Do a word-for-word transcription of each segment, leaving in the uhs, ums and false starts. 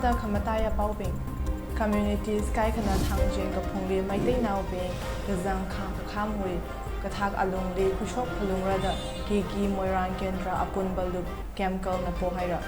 ꯗ ꯈꯃꯇꯥꯏ ꯑꯄꯥꯎꯕꯤꯡ꯫ Communities ꯀꯥꯏꯈꯅ ꯊꯥꯡꯖꯤꯡ ꯀꯐꯨꯡꯂꯤ ꯃꯩꯇꯩ ꯅꯥꯎꯕꯤꯡ ꯒꯖꯪ ꯈꯥꯡ ꯀꯈꯥꯝ ꯍꯨꯏ ꯀꯊꯥꯛ ꯑꯂꯨꯡꯂꯤ ꯈꯨꯁꯣꯛ ꯐꯂꯨꯡꯔꯗ ꯀꯦꯒꯤ ꯃꯣꯏꯔꯥꯡ ꯀꯦꯟꯗ꯭ꯔ ꯑꯄꯨꯟꯕ ꯂꯨꯞ ꯀꯦꯝꯀꯜꯅ ꯄꯣꯍꯥꯏꯔ꯫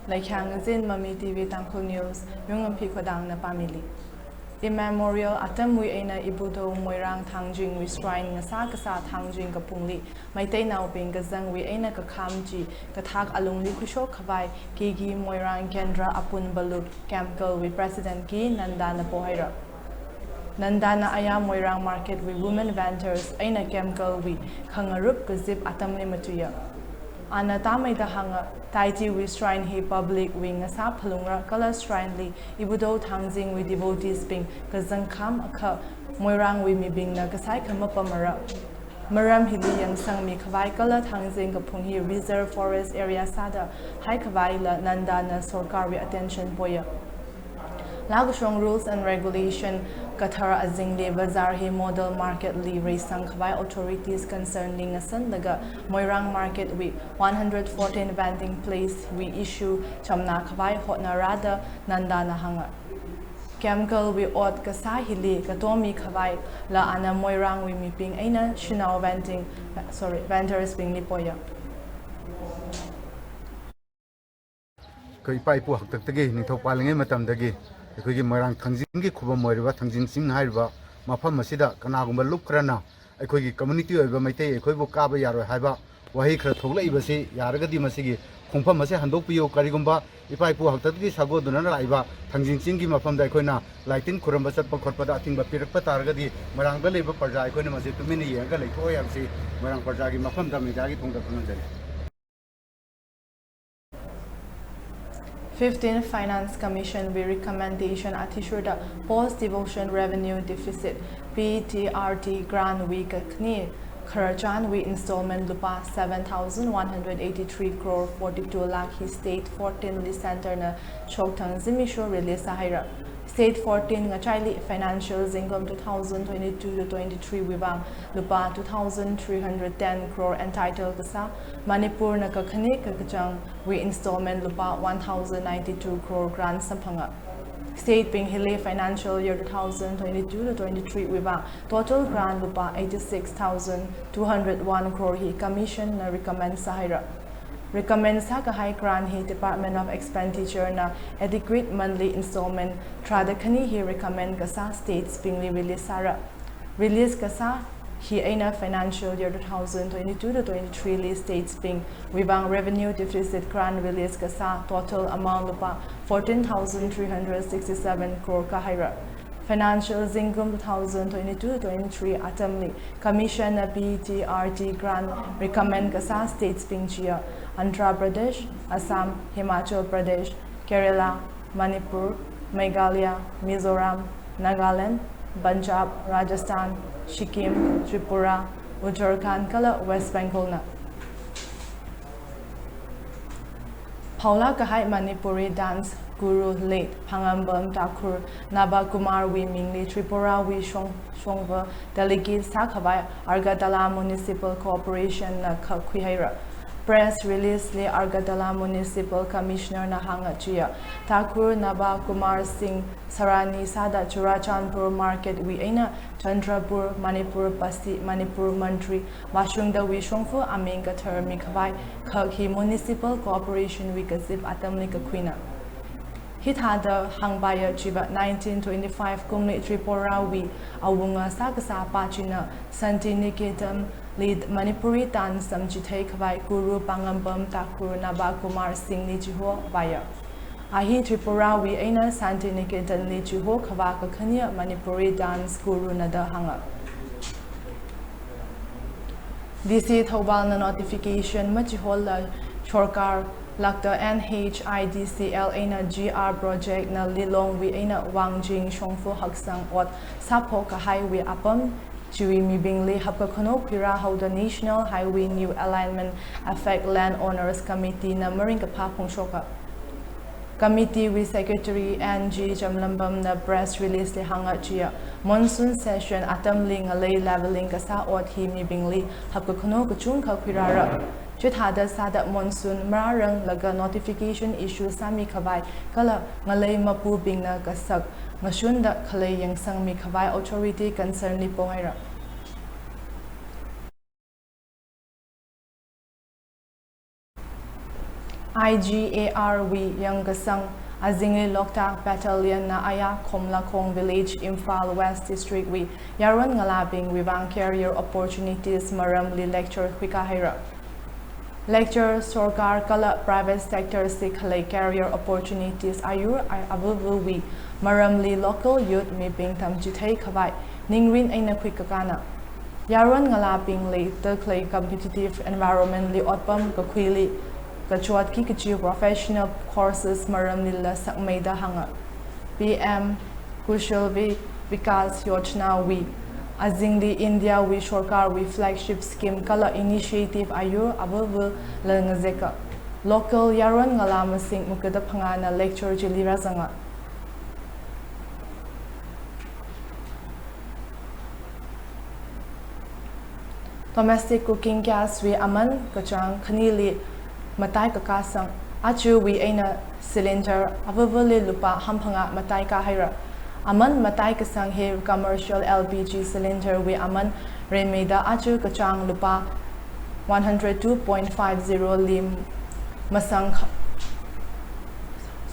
ꯂꯩꯈ꯭ꯌꯥꯡ ꯉꯖꯤꯟ ꯃꯃꯤ ꯇꯤ ꯚꯤ ꯇꯥꯡꯈꯨꯜ ꯅ꯭ꯌꯨꯁ, ꯌꯨꯝꯉꯝꯐꯤ ꯈꯣꯗꯥꯡꯅ ꯄꯥꯝꯃꯤꯂꯤ꯫ Immemorial ꯑꯇꯝ ꯋꯤ ꯑꯩꯅ ꯏꯕꯨꯙꯧ ꯃꯣꯏꯔꯥꯡ ꯊꯥꯡꯖꯤꯡ ꯋꯤ shrine ꯉꯁꯥ ꯀꯁꯥ ꯊꯥꯡꯖꯤꯡ ꯀꯄꯨꯡꯂꯤ ꯃꯩꯇꯩ ꯅꯥꯎꯄꯤꯡ ꯒꯖꯪ ꯋꯤ ꯑꯩꯅ ꯀꯈꯥꯝ ꯆꯤ ꯀꯊꯥꯛ ꯑꯂꯨꯡꯂꯤ ꯈꯨꯁꯣꯛ ꯈꯕꯥꯏ ꯀꯦꯒꯤ ꯃꯣꯏꯔꯥꯡ ꯀꯦꯟꯗ꯭ꯔ ꯑꯄꯨꯟꯕ ꯂꯨꯞ ꯀꯦꯝꯀꯜ ꯋꯤ president ꯀꯤ ꯅꯟꯗꯥꯅ ꯄꯣꯍꯩꯔ꯫ ꯅꯟꯗꯥꯅ ꯑꯌꯥ ꯃꯣꯏꯔꯥꯡ market ꯋꯤ women vendors ꯑꯩꯅ ꯀꯦꯝꯀꯜ ꯋꯤ ꯈꯪꯉꯔꯨꯞ ꯀꯖꯤꯞ ꯑꯇꯝꯂꯤ ꯃꯆꯨꯌ꯫ ꯑꯥꯅ ꯇꯥꯃꯩꯗ ꯍꯥꯡꯉ ꯇꯥꯏꯇꯤ ꯋꯤ shrine ꯍꯤ public ꯋꯤ ꯉꯁꯥ ꯐꯂꯨꯡꯔ ꯀꯂ shrine ꯂꯤ ꯏꯕꯨꯙꯧ ꯊꯥꯡꯖꯤꯡ ꯋꯤ devotees ꯕꯤꯡ ꯀꯖꯪꯈꯥꯝ ꯑꯈ ꯃꯣꯏꯔꯥꯡ ꯋꯤ ꯃꯤꯕꯤꯡꯅ ꯀꯁꯥꯏ ꯈꯃ ꯄꯃꯔ꯫ ꯃꯔꯝ ꯍꯤꯂꯤ ꯌꯪꯁꯪ ꯃꯤ ꯈꯕꯥꯏ ꯀꯂ ꯊꯥꯡꯖꯤꯡ ꯀꯐꯨꯡ ꯍꯤ reserve forest area ꯁꯥꯗ ꯍꯥꯏ ꯈꯕꯥꯏ ꯂ ꯅꯟꯗꯥꯅ ꯁꯣꯔꯀꯥꯔ ꯋꯤ attention ꯄꯣꯌ꯫ ꯂꯥꯒꯁꯣꯡ rules and regulation ꯀꯊꯔ ꯑꯖꯤꯡꯂꯤ ꯕꯖꯥꯔ ꯍꯤ model market ꯂꯤ ꯔꯩꯁꯪ ꯈꯕꯥꯏ authorities concern ꯂꯤ ꯉꯁꯟꯂꯒ ꯃꯣꯏꯔꯥꯡ market ꯋꯤ one hundred fourteen vending place ꯋꯤ issue ꯆꯝꯅꯥ ꯈꯕꯥꯏ ꯍꯣꯠꯅꯔꯥꯗ ꯅꯟꯗꯥꯅ ꯍꯪꯉ꯫ ꯀꯦꯝꯀꯜ ꯋꯤ ꯑꯣꯠ ꯀꯁꯥ ꯍꯤꯂꯤ ꯀꯇꯣꯝ ꯃꯤ ꯈꯕꯥꯏ ꯂ ꯑꯥꯅ ꯃꯣꯏꯔꯥꯡ ꯋꯤ ꯃꯤꯄꯤꯡ ꯑꯩꯅ ꯁꯤꯅꯥꯎ vending, sorry, vendors ꯕꯤꯡ ꯂꯤ ꯄꯣꯌ꯫ ꯑꯩꯈꯣꯏ ꯏꯄꯥ ꯏꯄꯨ ꯍꯥꯛꯇꯛꯇꯒꯤ ꯅꯤꯡꯊꯧ ꯄꯥꯜꯂꯤꯉꯩ ꯃꯇꯝꯗꯒꯤ ꯑꯩꯈꯣꯏꯒꯤ ꯃꯣꯏꯔꯥꯡ ꯊꯥꯡꯖꯤꯡꯒꯤ ꯈꯨꯕꯝ ꯑꯣꯏꯔꯤꯕ ꯊꯥꯡꯖꯤꯡ ꯆꯤꯡ ꯍꯥꯏꯔꯤꯕ ꯃꯐꯝ ꯑꯁꯤꯗ ꯀꯅꯥꯒꯨꯝꯕ ꯂꯨꯞ ꯈꯔꯅ ꯑꯩꯈꯣꯏꯒꯤ community ꯑꯣꯏꯕ ꯃꯩꯇꯩ ꯑꯩꯈꯣꯏꯕꯨ ꯀꯥꯕ ꯌꯥꯔꯣꯏ ꯍꯥꯏꯕ ꯋꯥꯍꯩ ꯈꯔ ꯊꯣꯛꯂꯛꯏꯕꯁꯤ ꯌꯥꯔꯒꯗꯤ ꯃꯁꯤꯒꯤ ꯈꯣꯡꯐꯝ ꯑꯁꯤ ꯍꯟꯗꯣꯛꯄꯤꯌꯨ꯫ ꯀꯔꯤꯒꯨꯝꯕ ꯏꯄꯥ ꯏꯄꯨ ꯍꯥꯛꯇꯛꯇꯒꯤ ꯁꯥꯒꯣꯟꯗꯨꯅ ꯂꯥꯛꯏꯕ ꯊꯥꯡꯖꯤꯡ ꯆꯤꯡꯒꯤ ꯃꯐꯝꯗ ꯑꯩꯈꯣꯏꯅ ꯂꯥꯏꯇꯤꯟ ꯈꯨꯔꯨꯝꯕ ꯆꯠꯄ ꯈꯣꯠꯄꯗ ꯑꯊꯤꯡꯕ ꯄꯤꯔꯛꯄ ꯇꯥꯔꯒꯗꯤ ꯃꯣꯏꯔꯥꯡꯗ ꯂꯩꯕ ꯄ꯭ꯔꯖꯥ ꯑꯩꯈꯣꯏꯅ ꯃꯁꯤ ꯇꯨꯃꯤꯟꯅ ꯌꯦꯡꯉꯒ ꯂꯩꯊꯣꯛꯑꯣꯏ ꯍꯥꯏꯕꯁꯤ ꯃꯣꯏꯔꯥꯡ ꯄ꯭ꯔꯖꯥꯒꯤ ꯃꯐꯝꯗ ꯃꯦꯗꯤꯌꯥꯒꯤ ꯊꯣꯡꯗ ꯈꯪꯍꯟꯖꯔꯤ꯫ Fifteenth Finance Commission ꯋꯤ recommendation ꯑꯊꯤꯁꯨꯔꯗ post devolution revenue deficit, P T R D grant ꯋꯤ ꯀꯈꯅꯤ ꯈꯔꯆꯥꯟ ꯋꯤ installment ꯂꯨꯄꯥ seven thousand one hundred eighty three crore forty two lakh ꯍꯤ state fourteen ꯂꯤ centre ꯅ ꯁꯣꯛꯊꯪ ꯖꯤꯃꯤꯁꯣ release ꯁꯥꯍꯩꯔ꯫ State fourteen ꯉꯆꯥꯏꯂꯤ financial ꯖꯤꯡꯒꯝ two thousand twenty two to twenty three ꯋꯤꯕꯥꯡ ꯂꯨꯄꯥ two thousand three hundred ten crore entitle ꯀꯁꯥ ꯃꯅꯤꯄꯨꯔꯅ ꯀꯈꯅꯤ ꯀꯀꯆꯪ ꯋꯤ installment ꯂꯨꯄꯥ one thousand ninety two crore grant ꯁꯝꯐꯪꯉ꯫ State ꯄꯤꯡ ꯍꯤꯂꯤ financial year two thousand twenty two to twenty three ꯋꯤꯕꯥꯡ total grant ꯂꯨꯄꯥ eighty six thousand two hundred one crore ꯍꯤ commission ꯅ recommend ꯁꯥꯍꯩꯔ꯫ Recommend ꯁꯥꯀꯍꯥꯏ grant he Department of Expenditure ꯅ adequate monthly installment ꯊ꯭ꯔꯥꯗ ꯈꯅꯤ ꯍꯤ recommend ꯀꯁꯥ states ꯄꯤꯡꯂꯤ release ꯁꯥꯔ꯫ Release ꯀꯁꯥ ꯍꯤ ꯑꯩꯅ financial year two thousand twenty two to twenty three ꯂꯤ states ꯄꯤꯡ ꯋꯤꯕꯥꯡ revenue deficit grant release ꯀꯁꯥ total amount ꯂꯨꯄꯥ fourteen thousand three hundred sixty seven crore ꯀꯥ ꯍꯩꯔ꯫ Financial ꯖꯤꯡꯒꯨꯝ two thousand twenty two twenty three ꯑꯇꯝꯂꯤ commission ꯅ P T R G grant recommend ꯀꯁꯥ states ꯄꯤꯡ ꯆꯤꯌ Andhra Pradesh, Assam, Himachal Pradesh, Kerala, Manipur, Meghalaya, Mizoram, Nagaland, Punjab, Rajasthan, Sikkim, Tripura, Uttarakhand ꯀꯂ West Bengal ꯅ꯫ ꯐꯥꯎꯂꯥ ꯀꯍꯥꯏ Manipuri dance guru late Phangambam Thakur Naba Kumar ꯋꯤ ꯃꯤꯡꯂꯤ ꯇ꯭ꯔꯤꯄꯨꯔꯥ ꯋꯤ ꯁꯣꯡ ꯁꯣꯡꯕ delegate ꯁꯥꯈꯕꯥꯏ Agartala Municipal Corporation ꯅ ꯈꯛ ꯈꯨꯏꯍꯩꯔ꯫ Press release ꯂꯤ Agartala Municipal Commissioner ꯅ ꯍꯥꯡꯉ ꯆꯤꯌ ꯇꯥꯈꯨꯔ ꯅꯕ ꯀꯨꯃꯥꯔ ꯁꯤꯡ ꯁꯔꯥꯅꯤ ꯁꯥꯗ ꯆꯨꯔꯥꯆꯥꯟꯄꯨꯔ market ꯋꯤ ꯑꯩꯅ ꯆꯟꯗ꯭ꯔꯄꯨꯔ ꯃꯅꯤꯄꯨꯔ ꯄꯁꯤ ꯃꯅꯤꯄꯨꯔ ꯃꯟꯇ꯭ꯔꯤ ꯃꯥꯁꯨꯡꯗ ꯋꯤ ꯁꯣꯡꯐꯨ ꯑꯃꯤꯡ ꯀꯊꯔ ꯃꯤꯈꯕꯥꯏ ꯈꯛ ꯍꯤ Municipal Corporation ꯋꯤ ꯀꯖꯤꯞ ꯑꯇꯝꯂꯤ ꯀꯈꯨꯏꯅ꯫ ꯍꯤꯊꯥꯗ ꯍꯥꯡꯕꯥꯏꯌ ꯆꯤꯕ nineteen twenty five ꯀꯨꯝꯂꯤ ꯇ꯭ꯔꯤꯄꯨꯔꯥ ꯋꯤ ꯑꯋꯨꯡꯉ ꯁꯥꯀꯁꯥ ꯄꯥꯆꯤꯅ Santiniketan ꯂꯤ ꯃꯅꯤꯄꯨꯔꯤ dance ꯁꯝ ꯆꯤꯊꯩ ꯈꯕꯥꯏ ꯒꯨꯔꯨ ꯄꯥꯉꯝꯕꯝ ꯇꯥꯀꯨꯔ ꯅꯕ ꯀꯨꯃꯥꯔ ꯁꯤꯡ ꯂꯤ ꯆꯤꯍꯣ ꯕꯥꯏꯌ꯫ ꯑꯍꯤ ꯇ꯭ꯔꯤꯄꯨꯔꯥ ꯋꯤ ꯑꯩꯅ Santiniketan ꯂꯤ ꯆꯤꯍꯣ ꯈꯕꯥ ꯀꯈꯅꯤꯌ ꯃꯅꯤꯄꯨꯔꯤ dance ꯒꯨꯔꯨ ꯅꯗ ꯍꯥꯡꯉ꯫ D C ꯊꯧꯕꯥꯜꯅ notification ꯃꯆꯤꯍꯣꯜꯂ ꯁꯔꯀꯥꯔ ꯂꯥꯛꯇ N H I D C L ꯑꯩꯅ G R project ꯅ ꯂꯤꯂꯣꯡ ꯋꯤ ꯑꯩꯅ ꯋꯥꯡꯖꯤꯡ ꯁꯣꯡꯐꯨ ꯍꯛꯁꯪ ꯑꯣꯠ ꯁꯥꯐꯣ ꯀꯍꯥꯏ we ꯑꯄꯝ Chiwi mibingli hapkakhano khuira haoda National Highway New Alignment Affect Land Owners Committee na maring kapha phongshokha. Committee wi Secretary N G Jamlambam na press release li hanga chiya, monsoon session atamli ngalei leveling kasa ot hi mibingli hapkakhano kachungkha khuirara. Chithada sada monsoon mararang laga notification issue sami khavai kala ngalei mapu bingna kasak ngashunda khalei yangsang mi khavai authority concern li pohaira. I G A R wi yang kasang azingli Loktak Battalion na aya Khomlakhong Village, Imphal West District wi yaron ngalabing wi vang career opportunities maramli lecture khuika haira. Lecture sorkar kala private sector si khalei career opportunities ayur ai abubu wi maramli local youth mibing tamchithei khavai ningrin eina khuikakana. Yaron ngalabing li takhlei competitive environment li otpam kakhuili kachot ki kachi professional courses maramli la sakmeida hanga. P M Kushal Vi-, Vikas Yojana wi azingli India wi sorkar wi flagship scheme kala initiative ayur abubu la ngazeka. Local yaron ngala masing mukada phangana lecture chili razanga. Domestic cooking gas wi aman kachang khanili matai kakasang achu wi eina cylinder avavali lupa hamphanga matai kahaira. Aman matai kasang he commercial L P G cylinder wi aman remeida achu kachang lupa one hundred two point five zero lim masang kha-,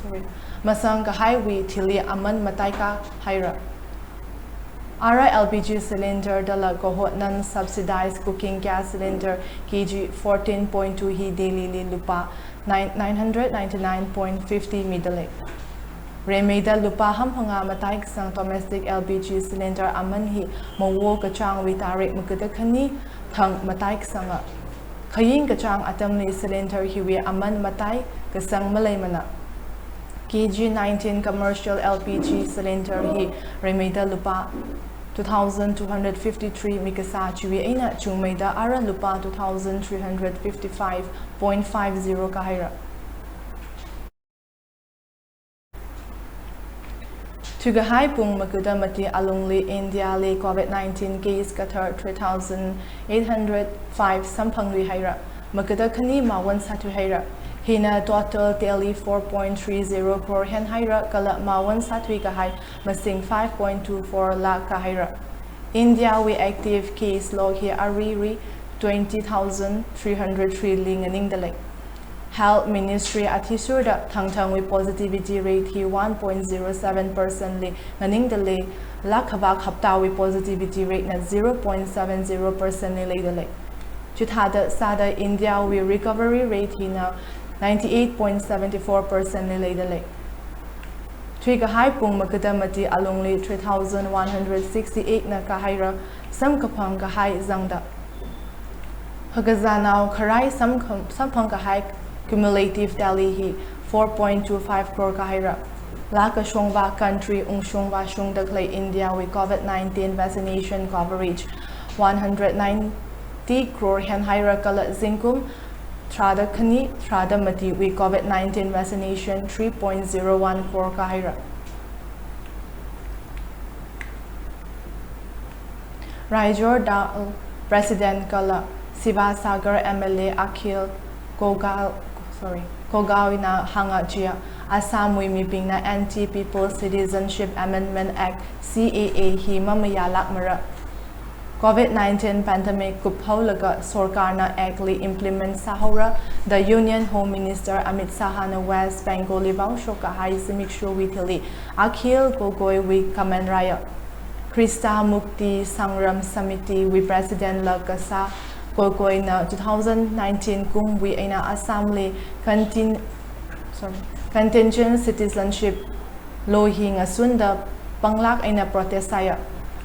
sorry, masang kahai wi thili aman matai kahaira. Ara L P G cylinder dala kohot non subsidized cooking gas cylinder K G fourteen point two hi Delhi li lupa nine, nine hundred ninety-nine point fifty mi dalei. Remeida lupa hamphanga matai kasang domestic L P G cylinder aman hi mawo kachang wi tarik mukada khani thang matai kasanga. Khaying kachang atamli cylinder hiwi aman matai kasang maleimana. K G nineteen commercial L P G cylinder hi remeida lupa two thousand two hundred fifty three ꯃꯤꯀꯁꯥ ꯆꯨꯏ ꯑꯩꯅ ꯆꯨꯝꯃꯩꯗ R ꯂꯨꯄꯥ two thousand three hundred fifty five point five zero ꯀꯥ ꯍꯩꯔ꯫ ꯊꯨꯒꯍꯥꯏ ꯄꯨꯡ ꯃꯀꯨꯗ ꯃꯇꯤ ꯑꯂꯨꯡꯂꯤ ꯏꯟꯗꯤꯌꯥ ꯂꯤ COVID nineteen case ꯀꯊꯔ three thousand eight hundred five ꯁꯝꯐꯪꯔꯤ ꯍꯩꯔ꯫ ꯃꯀꯨꯗ ꯈꯅꯤ ꯃꯥꯋꯟ ꯁꯥꯊꯨ ꯍꯩꯔ꯫ ꯍꯤꯅ total tally four point three zero crore ꯍꯦꯟ ꯍꯩꯔ ꯀꯂ ꯃꯥꯋꯟ ꯁꯥꯊꯨ ꯀꯍꯥꯏ ꯃꯁꯤꯡ five point two four lakh ꯀꯥ ꯍꯩꯔ꯫ ꯏꯟꯗꯤꯌꯥ ꯋꯤ active case ꯂꯣ ꯍꯤ ꯑꯔꯤ ꯔꯤ twenty thousand three hundred three ꯂꯤ ꯉꯅꯤꯡꯗ ꯂꯩ꯫ Health Ministry ꯑꯊꯤꯁꯨꯔꯗ ꯊꯪꯊꯪ ꯋꯤ positivity rate ꯍꯤ one point zero seven percent ꯂꯤ ꯉꯅꯤꯡꯗ ꯂꯩ꯫ ꯂꯥꯛꯈꯕꯥꯛ ꯍꯞꯇꯥ ꯋꯤ positivity rate ꯅ zero point seven zero percent ꯂꯤ ꯂꯩꯗ ꯂꯩ꯫ ꯆꯤꯊꯥꯗ ꯁꯥꯗ India we recovery rate ꯍꯤꯅ ninety eight point seventy four percent ꯂꯤ ꯂꯩꯗ ꯂꯩ꯫ ꯊꯨꯏꯒ ꯍꯥꯏ ꯄꯨꯡ ꯃꯀꯗ ꯃꯇꯤ ꯑꯂꯨꯡꯂꯤ three thousand one hundred sixty eight ꯅ ꯀꯥ ꯍꯩꯔ ꯁꯝ ꯀꯐꯪ ꯀ ꯍꯥꯏ ꯖꯪꯗ꯫ ꯍꯒꯖꯥꯅꯥꯎ ꯈꯔꯥꯏ ꯁꯝ ꯈꯝ-, ꯁꯝꯐꯪ ꯀ ꯍꯥꯏ cumulative tally ꯍꯤ four point two five crore ꯀꯥ ꯍꯩꯔ꯫ ꯂꯥꯛꯀ ꯁꯣꯡꯕ country ꯎꯪꯁꯣꯡꯕ ꯁꯨꯡꯗ ꯈꯂꯩ ꯏꯟꯗꯤꯌꯥ ꯋꯤ COVID nineteen vaccination coverage one hundred ninety crore ꯍꯦꯟ ꯍꯩꯔ ꯀꯂ ꯖꯤꯡꯀꯨꯝ ꯊ꯭ꯔꯥꯗ ꯈꯅꯤ ꯊ꯭ꯔꯥꯗ ꯃꯇꯤ ꯋꯤ COVID nineteen vaccination three point zero one crore ꯀꯥ ꯍꯩꯔ꯫ ꯔꯥꯏꯖꯣꯔꯗ President ꯀꯂ ꯁꯤꯕꯥꯁꯥꯒꯔ MLA ꯑꯈꯤꯜ ꯀꯣꯒꯥ, sorry, ꯀꯣꯒꯥꯎꯅ ꯍꯥꯡꯉꯛ ꯆꯤꯌꯥ ꯑꯁꯥꯝ ꯋꯤ ꯃꯤꯄꯤꯡꯅ Anti People Citizenship Amendment Act, CAA ꯍꯤ ꯃꯃꯌꯥ ꯂꯥꯛꯃꯔ꯫ COVID nineteen pandemic ꯀꯨꯞꯍꯧꯂꯒ ꯁꯣꯔꯀꯥꯔꯅ act ꯂꯤ implement ꯁꯥꯍꯧꯔ꯫ The Union Home Minister Amit Shahꯅ West Bengal ꯂꯤ ꯕꯥꯎꯁꯣꯛꯀ ꯍꯥꯏ ꯁꯤꯃꯤꯛꯁꯨ we ꯊꯤꯜꯂꯤ ꯑꯈꯤꯜ ꯒꯣꯒꯣꯏ we common Ray. Christ ꯃꯨꯛꯇꯤ ꯁꯪꯒ꯭ꯔꯥꯝ ꯁꯃꯤꯇꯤ ꯋꯤ President ꯂ ꯀꯁꯥ ꯒꯣꯒꯣꯏꯅ two thousand nineteen ꯀꯨꯝ ꯋꯤ ꯑꯩꯅ ꯑꯁꯥꯝ ꯂꯤ contin-, sorry, contingent citizenship ꯂꯣ ꯍꯤ ꯉꯁꯨꯟꯗ ꯄꯪꯂꯥꯛ ꯑꯩꯅ protest ꯁꯥꯌ꯫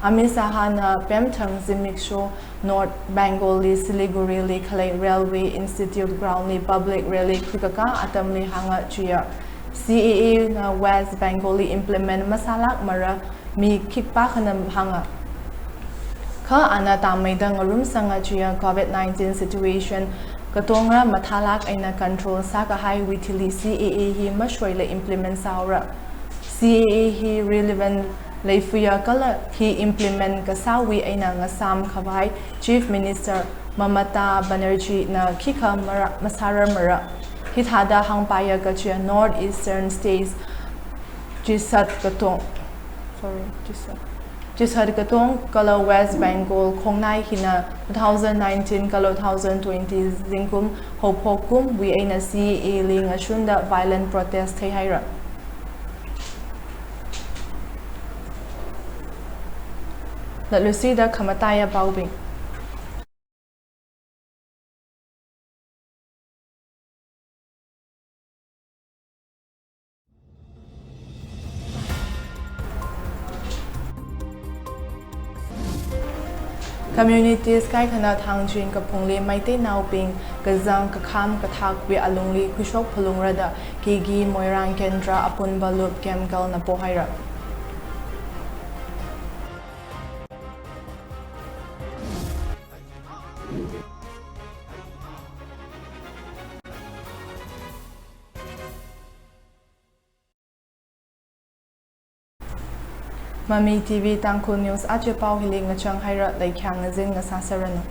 Amit ꯁꯥꯍꯅ ꯄꯦꯝꯊꯪ ꯖꯤꯃꯤꯛꯁꯣ North Bengal ꯂꯤ Siliguri ꯂꯤ ꯈꯂꯩ Railway Institute ground ꯂꯤ public rally ꯈꯨꯀꯀꯥ ꯑꯇꯝ ꯂꯤ ꯍꯥꯡꯉ ꯆꯨꯌ꯫ CAA ꯅ West Bengal ꯂꯤ implement ꯃꯁꯥ ꯂꯥꯛ ꯃꯔ ꯃꯤ ꯈꯤꯛꯄꯥ ꯈꯅ ꯍꯥꯡꯉ꯫ Kha ana tamai da ngarum sanga chia covid nineteen situation katongra mathalak aina control saka hai withili C A A hi mashwaila implement saura. C A A hi relevant leifuya kala hi implement kasawi aina ngasam khavai Chief Minister Mamata Banerjee na khikha mara, masara mara. Hithada hangpaya kachia North Eastern States chisat katong. Sorry, chisat. Chisat katong kala West Bengal khongnai hina two thousand nineteen kala two thousand twenty zingkum hophok kum wi aina C A A li ngachunda violent protest thei haira. Latlusida khamataya paubing. Communities kai khana Thangjing Kaphungli Maitei Nauping kazang kakham kathak wi alungli khuishok phulungrada K G Moirang Kendra apunba lup chemical na pohaira. Mami T V Tangkhul News ache pau hili ngachang haira, laikhyang ngazin ngasasaranu.